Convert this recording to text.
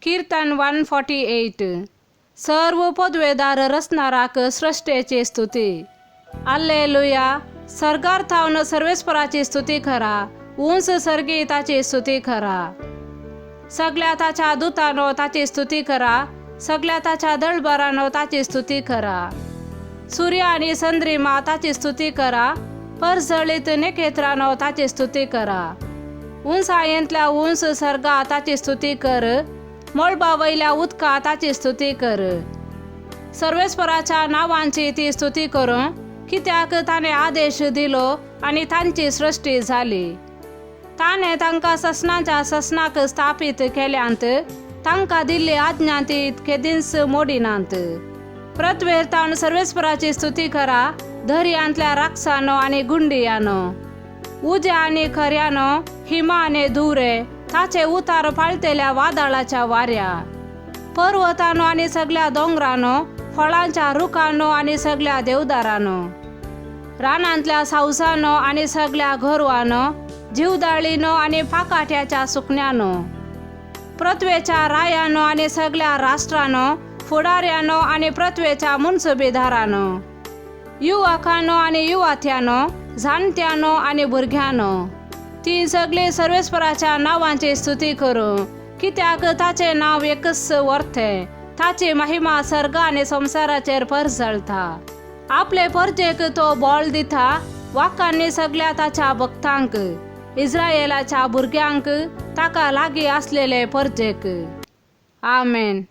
कीर्तन 148. सर्व पदवेदार रचणाराक सृष्टेची स्तुती. आल्लेलुया. सर्गार थावन सर्वेस्पराची स्तुती करा, उंच सर्गी ताची स्तुती करा. सगळ्या ताच्या दुतानो ताची स्तुती करा, सगळ्या ताच्या दळबरानो ताची स्तुती करा. सूर्य आनी चंद्रिमा ताची स्तुती करा, परजळीत नखेत्रानो ताची स्तुती करा. उंचायेंतल्या उंच सर्गा ताची स्तुती कर, मळबा वयल्या उदका ताची स्तुती कर. सर्वेस्पराच्या नावांची ती स्तुती करूं, कित्याक ताणें आदेश दिलो आनी तांची सृश्टी जाली. ताणें तांकां ससनाच्या ससनाक स्थापीत केल्यांत, तांकां दिल्ली आज्ञा ती केदींच मोडिनात. पृथ्वेर तावन सर्वेस्पराची स्तुती करा, दर्यांतल्या राक्षसानो आनी गुंडियानो, उज्या आनी खऱ्यानो, हिमा आनी धुरे, ताचे उतार पाळतेल्या वादळाच्या वाऱ्या, पर्वतानो आनी सगळ्या दोंगरानो, फळांच्या रुखानो आनी सगळ्या देवदारानो, रानांतल्या सावसानो आनी सगळ्या गोरवानो, जीवदाळीनो आनी पाकाट्याच्या सुकण्यानो, पृथ्वेच्या रायानो आनी सगळ्या राष्ट्रानो, फुडाऱ्यानो आनी पृथ्वेच्या मुनसुबेदारानो, युवकानो आनी युवात्यानो, जाणट्यानो आनी भुरग्यानो, ती सगळी सर्वेस्पराच्या नावांची स्तुती करूं, कित्याक ताचें नांव एकच वर्थे, ताची महिमा सर्ग आनी संवसाराचेर परजळता. आपले परजेक तो बळ दिता, वाकांनी सगळ्या ताच्या भक्तांक, इस्रायेलाच्या भुरग्यांक, ताका लागीं आसलेले परजेक. आमेन.